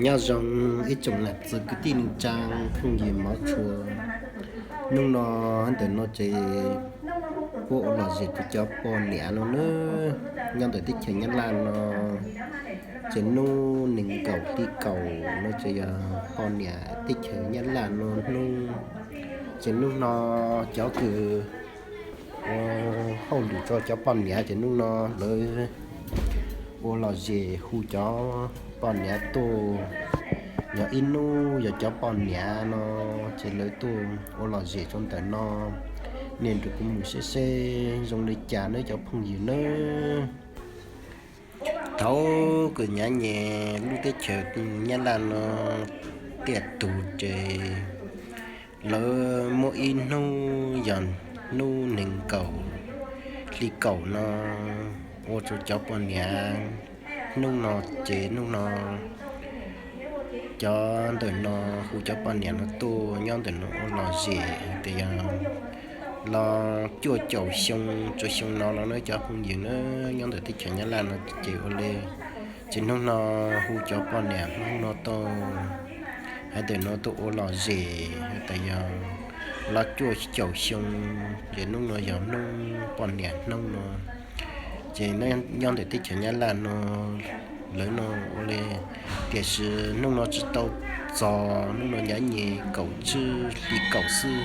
Nyob zoo ib tsoom nam txiv kwv tij neej tsaa phooj ywg mov tshua. Nub no ntawm no ces puab ua lom zem rua cov poj niam no nawb. Nyob ntawm teb chaws Nyab Laj no ces nub neeg nkaum hli kaum no ces yog poj niam teb chaws Nyab Laj no hnub. Ces nub no cov kws ua hauj lwm rua cov poj niam ces nub no lawv ua lom zem hu cov poj niam tuaj. Yog ib nub yog cov poj niam no ces lawv tuaj ua lom zem rua ntawm no. Nej nrug kuv mus saib seb zoo li cas nawb cov phooj ywg nawb. Thaum kws nyav nyem lub teb chaws Nyab Laj no tiaj tug ces lawv muab ib hnub yog hnub neeg nkaum hli kaum no ua rua cov poj niam. Hnub no ces nub no cov ntawm no hu cov poj niam no tuaj nyob ntawm no ua lom zem hais tias yog los cuaj caum xyoo rua xyoo no no nawb cov phooj ywg nawb. Nyob ntawm teb chaws Nyab Laj no ces ua li ces hnub no hu cov poj niam hnub no tuaj hais tias no tuaj ua lom zem hais tias yog los cuaj caum xyoo, ces hnub no yog hnub poj niam hnub no. Ces nyob ntawm teb chaws Nyab Laj no lawv no ua li, tiam sis hnub no tsi tau txog, hnub no nyav nyem kaum tsib hli kaum xwb,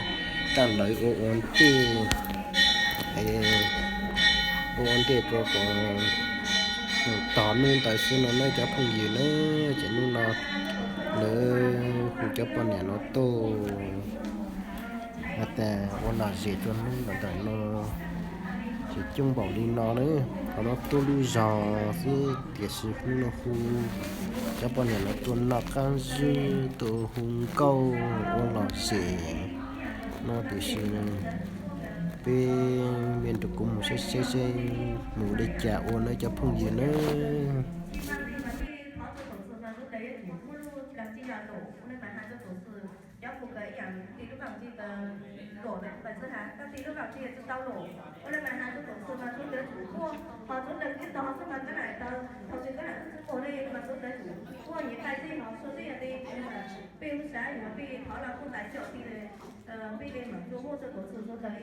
tab lawv ua ua ntej, ua ua ntej rua kom tog hnub ntawd xwb no nawb cov phooj ywg nawb. Ces hnub no lawv hu cov poj niam no tuaj hais tias ua lom zem rua hnub ntawm no, ces coob npaum li no nawb. Qhov no tuaj lub zog xwb tiam sis hnub no hu cov poj niam no tuaj noj qab zwb, tuaj hu nkauj ua lom zem no tiam sis peb mej nrug kuv mus saib seb seb mus li cas ua nawb cov phooj ywg nawb. Peb lub sab yog peb thov los kuj tau caum ti li, peb li mam tuaj muaj txoj tuam txwm suav dlawg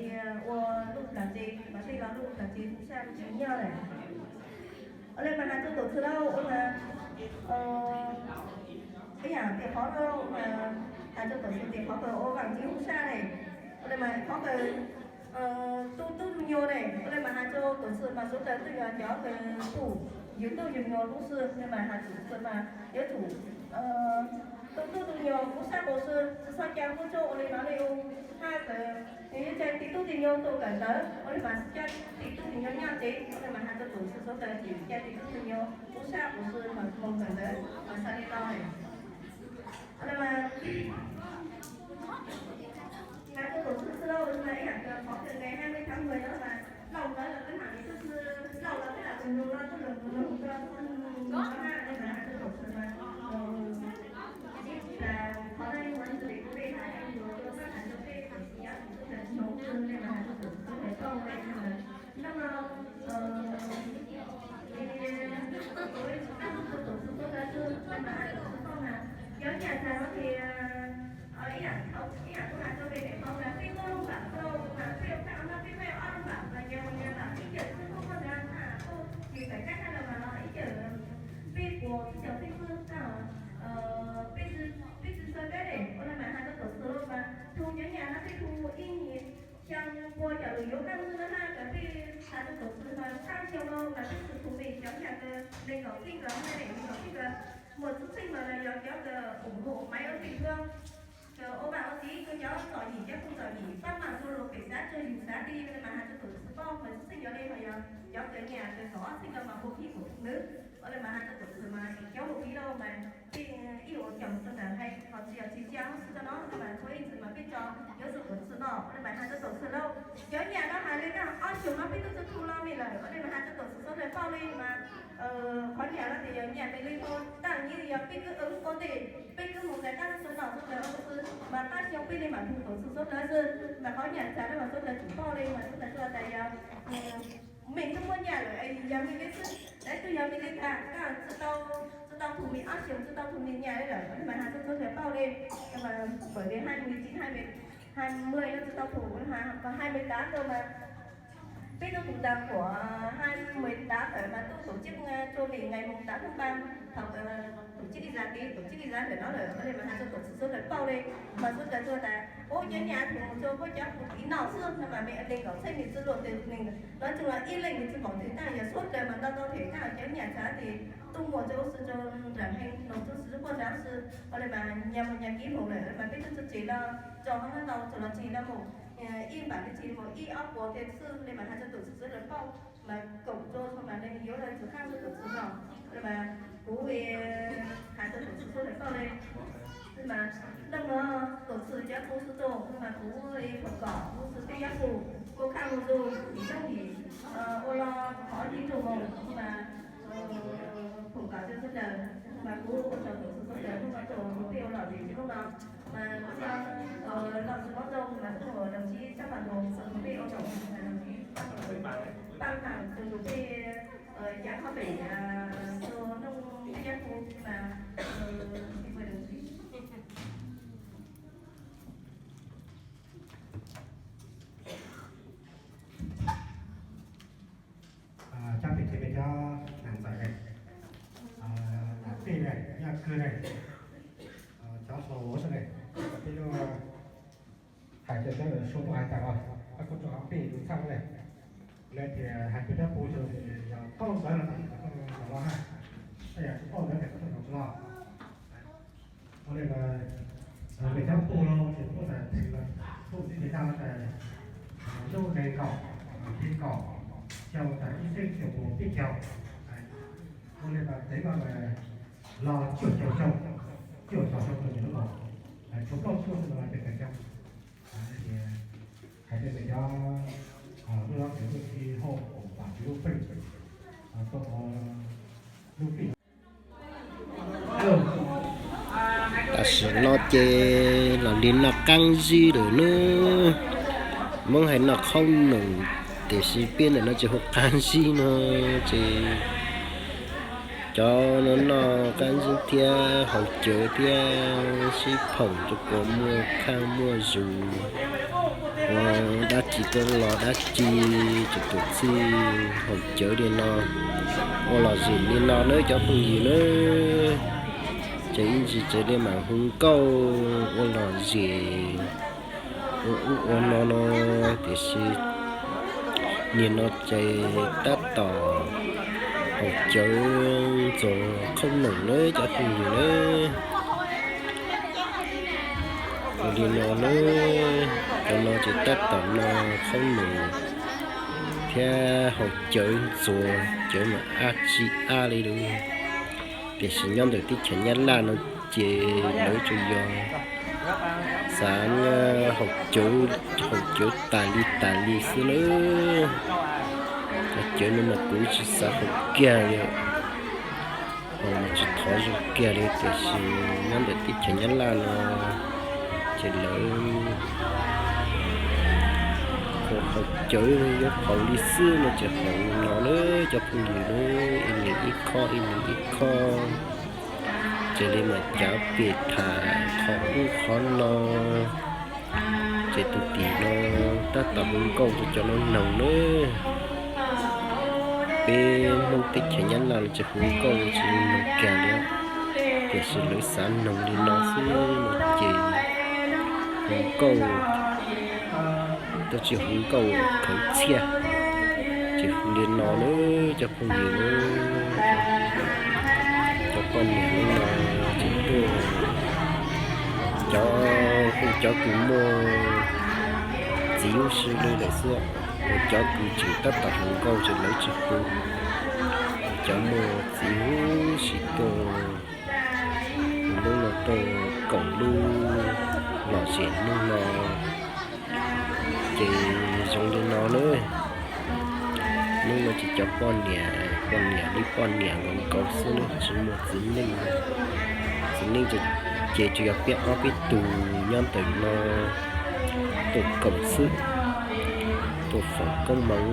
ua lub plag tsev, mas peb los lub plag tsev hu sab tsis nyob lawm. Ua li mas hais rua tuam txwm lauj, ua mas ib yam tias qhov no mas hais rua tuam txwm tias qhov kawg ua vaam tsev hu sab ne, ua li mas qhov kawg tub tub nyuag ne, ua li mas hais rua tuam txwm mas suav dlawg twb yog cov kawg pum yug tub yug nyuag lub xwb, ua li mas hais rua tuam txwm mas yuav tsum tub tub nyuag hu sab quas xwb, tsi xob ca muaj tsuj ua li no li u. Hab kawg nws yuav ca tim tub tim nyuag tuaj kawm ntawv, ua li mas ca tim tub tim nyuag nyob tsev, ua li mas hais rua tuam txwm suav dlawg tseem ca tim tub tim nyuag hu sab quas xwb mas moog kawm ntawv mas xav li no. Ua li mas hais rua tuam txwm xwb lauj, ua li mas ib yam kawg qhov kawg nqe hab peb thab nqe no mas lauj ntawv los peb mam li xwb, lauj los peb lam nug los peb lam nug los peb lam nug nug nug nug nug hab, ua li mas hais rua tuam txwm mas qhov no yog ua ntxwg kuv peb hais yuav rua peb hais rua peb txhua tus nyob txhua txhua xyoo xwb, ua li mas hais rua tuam txwm txhua txhua txhua xyoo. Nub no kuv tsis tau txhua tuam txwm txhua txhua xyoo, ua li mas hais rua tuam txwm txhua txhua xyoo mas cov nyaj txag no ces ib yam kuv hais rua peb tseem tau mas peb muaj lub npaam rau mas peb ua peb ob lub npaam, peb muaj ob lub npaam mas yog mas yog npaam ib cawm xwb, muaj npaam na kuj tsis txais kab hab los mas los ib cawm peb puas txwj caum peb xwb, peb tsi xav kab ne, ua li mas hais rua tuam txwm mas thu cov nyaj no peb thu ib nyuag xyaa pua cov lug yuav kab xwb na hab, kawg peb hais rua tuam txwm mas tag xyoo no mas peb tsi thu me cov nyaj kawg nees nkaum txheej kawg hab ne, nees nkaum txheej kawg, muaj txheej mas yog cov kawg ủng hộ máy ôn luyện kawg ua vaaj ua tsev kawg, cov txom nyem cov phooj txom nyem pab mam rua luag pem xav rua yug xav ti, ua li mas hais rua tuam txwm paub mas txheej cov le mas yog cov kawg nyaj kawg kaum ob txheej kawg mas pua phij pua phim nawb, ua li mas hais rua tuam txwm mas cov pua phim rau mas peb ib ua caum rua ntawm hais qhov tsi yog tsi cia hab xwb rau no, ua li mas txhua ib ntxwg mas peb tso yuav rua tuam txwm no, ua li mas hais rua tuam txwm lauj. Cov nyaj no hais le tag ob xyoos no peb tub tsi thu los me lawm, ua li mas hais rua tuam txwm suav dlawg paub le mas qhov nyaj no tes yog nyaj me le tag nyij yog peb kub ua ntej, peb kub moog ntawm kab xwb no suav dlawg xwb mas qab xyoo peb le mam thu tuam txwm suav dlawg xwb, mas qhov nyaj txag no mas suav dlawg tseem paub le mas suav dlawg suav tas yog me tub muab nyaj lawm yog me le xwb, lawv tub yog me le tag kab tsi tau tsi tau tus me ab xyoo, tsis tau tus me nyuam li lawm, mas hais rau txhua tus paub li, mas vim li hai mươi chín, hai mươi, hai mươi no tsis tau tus, còn hai mươi tám no mas peb tub tus tag của hai mươi tám lawm mas tub tổ chức, ua li ngày mùng tám tháng ba, thaum tổ chức ib zag tid, tổ chức ib zag ntawm no lawm, ua li mas hais rau txhua tus sawv daws paub li, mas sawv daws tuaj tas ub cov nyuam tus mus rau puab cov tus tiv no xwb no mas me li nkaum txheeb nws tsis luag twg li, nói chung là ib leeg nws tsis pom twg tag, yog sawv daws mas ntau ntau them tag cov nyuam txhab ces tuaj muaj rau ub xwb rau nram heev no rau xwb rau puab nrad xwb, ua li mas nyuam mus nyuam kib mus lawm mas peb tub txhua tsev no tso hab ntau txhua los tsev no mus ib npam li tsev mus ib ob puas tej xwb li mas hais rau txhua tus sawv daws paub, mas koom rau txhua mas li yuav rau txhua khab rau txhua no, mas kuv hais rau txhua tus sawv daws paub li, mas leej no tus txhua cov phooj ywg sawv daws mas kuv li phoom kom kuv xwb peb yuav mus kuj khaj mus zus ib tsoom yim ua los qhov yim rau mus mas phoom kom rau sawv daws, mas kuv ua tsaug tus txhua sawv daws hnub no tuaj ua peb ua lom zem rau hnub no, mas kuv los tsis paub zoo mas kuv ua đồng chí Trác Văn Hùng ua peb ua lom zem, đồng chí Trác Văn Hùng, ban thẳng tus tus peb cov khoom pem tus nug peb cov phooj ywg mas cov pem ces peb cov nam ntxawm ne, nam tij ne, yaj kawg ne, cov hluas xwb ne, peb lub hais cov cov lawm suav tuaj hais tas los peb kuj rau peb tus txhab ne, lawv tias hais peb cov phooj ywg yog paub ntawv no ces koj los hais, yog tsis paub ntawv ces koj txhob los. Ua li mas peb cov phooj ywg ces tuaj tas phooj ywg tib neeg tas lub nees nkaum, thib kaum, xyoo tas ib txhiab cuaj puas peb caug. Ua li mas teev no mas los cuaj caug xyoo, cuaj caug xyoo rau yim lub los, tshuav plaub tshuaj xwb no los peb caug xyoo. Hais tias peb cov lub no ces lub tsis hauj pom pam tsis lub pej, tuaj lub pej. Tam sim no ces los li noj qaab zib lawm nawb. Hmoob hais noj khaub noom, tiam sis peb ntawm no ces hu qaab zib no ces cov no noj qaab zib thiab haus cawv thiab sib phoom rau puas muaj khaj muaj zus, ua dab tsi tuaj los dab tsi, ces tus txij haus cawv li no, ua lom zem li no nawb cov phooj ywg nawb. Ces ib ntsis tsev li mam hu nkauj ua lom zem ua ub ua no no, tiam sis nim no ces tab tom haus cawv ntxuav khaub noom nawb cov phooj ywg nawb. Ua li no nawb, cov no ces tab tom no khaub noom thiab haus cawv ntxuav cawv mas ab tsi ab li lawm. Tiam sis nyob ntawm teb chaws Nyab Laj no ces lawv tsuas yog xav haus cawv, haus cawv tas li tas li xwb nawb. Cov cawv no mas kuv tsis xav haus kiag li, haus mas tsis thov zoo kiag li, tiam sis nyob ntawm teb chaws Nyab Laj no ces lawv haus cawv yuav haus li xwb no ces haus li no nawb cov phooj ywg nawb, ib leeg ib khob ib leeg ib khob. Ces li mas cav pem tham qhov ub qhov no, ces tus tim no tab tom hu nkauj rau cov no noog nawb. Peb Hmoob teb chaws Nyab Laj no ces hu nkauj tsis noog kiag li, tiam sis lawv xav noog li no xwb no ces hu nkauj, tab tsis hu nkauj khawv txhiaj, ces hu li no nawb cov phooj ywg nawb. Cov poj niam no ces tuaj, cov, cov kws muaj txiv huv si li lawm xwb, cov kws tseem tab tom hluas nkauj ces lawv tsis hu, cov muaj txiv huv si tuaj, hnub no tuaj koom lub lom zem hnub no. Ces zoo li no nawb, hnub no ces cov poj niam, poj niam li poj niam nkaus nkaus xwb nawb, tsis muaj txiv neej. Txiv neej ces tsuas yog peb ob peb tug nyob ntawm no tuaj koom xwb, tuaj foom koob hmoov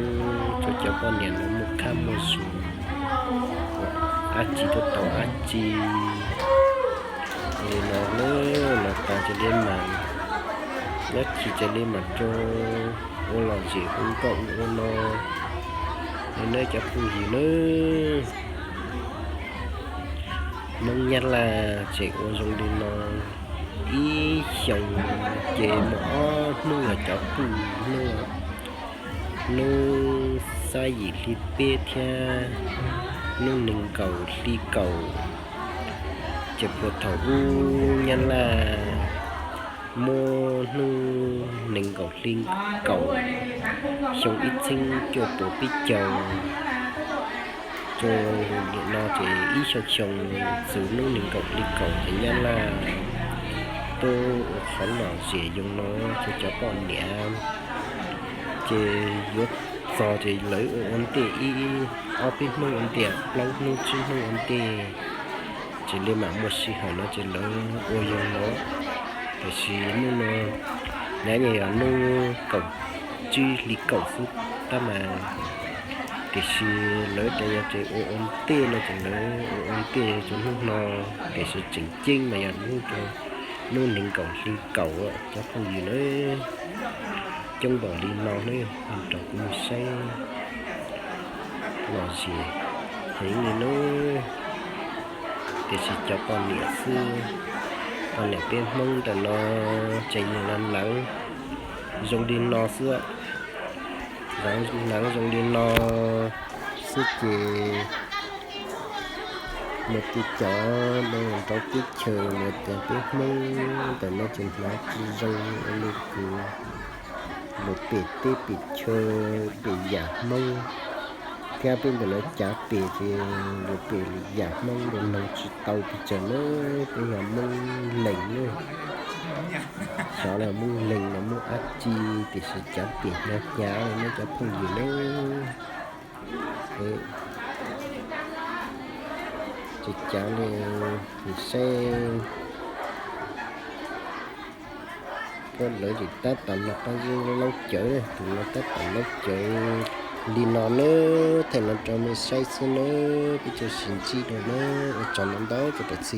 rau cov poj niam no muaj khab muaj zus, ua dab tsi tuaj tau dab tsi li no na. Los tas ces li mas, nyob tsis ces li mas rau ua lom zem hu nkauj ua no li na cov phooj ywg na. Hmoob Nyab Laj tseem ua zoo li no, ib xyoos ces mus ob hnub los cov phooj ywg na. Hnub xab yim hli peb thiab hnub nees nkaum hli kaum, ces puag thaum ub Nyab Laj muab hnub nees nkaum hli kaum xyoo ib txhiab cuaj puas peb caug, rau nim no ces ib xyoos xyoo txug hnub nees nkaum hli kaum ces Nyab Laj tuaj ua qhov lom zem zoo no rau cov poj niam. Ces yuav txog ces lawv ua ua ntej ib ob peb hnub ua ntej, plaub hnub tsib hnub ua ntej, ces li mam muaj sij hawm no ces lawv ua zoo no. Tiam sis hnub no nyab nyuam yog hnub kaum tsib hli kaum xwb tab mas, tiam sis lawv tias yog ces ua ua ntej no ces lawv ua ua ntej rau hnub no, tiam sis tseem ceeb mas yog hnub, hnub nees nkaum hli kaum cov phooj ywg na. Coob npaum li no na, rau kuv mus saib lom zem heev li na. Tiam sis cov poj niam xwb, poj niam peb Hmoob ntawm no tseem yog hnav zoo li no xwb, hnav zoo li no xwb ces mus pw cov no nrov teb chaws los tias peb Hmoob ntawm no tseem hnav tsis zoo li kuv, mus pem teb pem chaw pem yam Hmoob thiab peb ntawm no cav pem ces yuav pem yam Hmoob los noog tsis tau pes tsawg na. Peb yog Hmoob Lees na, xyov los Hmoob Lees los Hmoob dab tsi, tiam sis cav pem hnyav hnyav li na cov phooj ywg na. Ces cav li, saib puab lawv ces tab tom noj qab zib laub cawv, tus no tab tom laub cawv li no na. Thaij no rau mej saib xwb na, peb tsuas sim ntsib dua na, ua tsaug ntau ntau rau tawm txhia.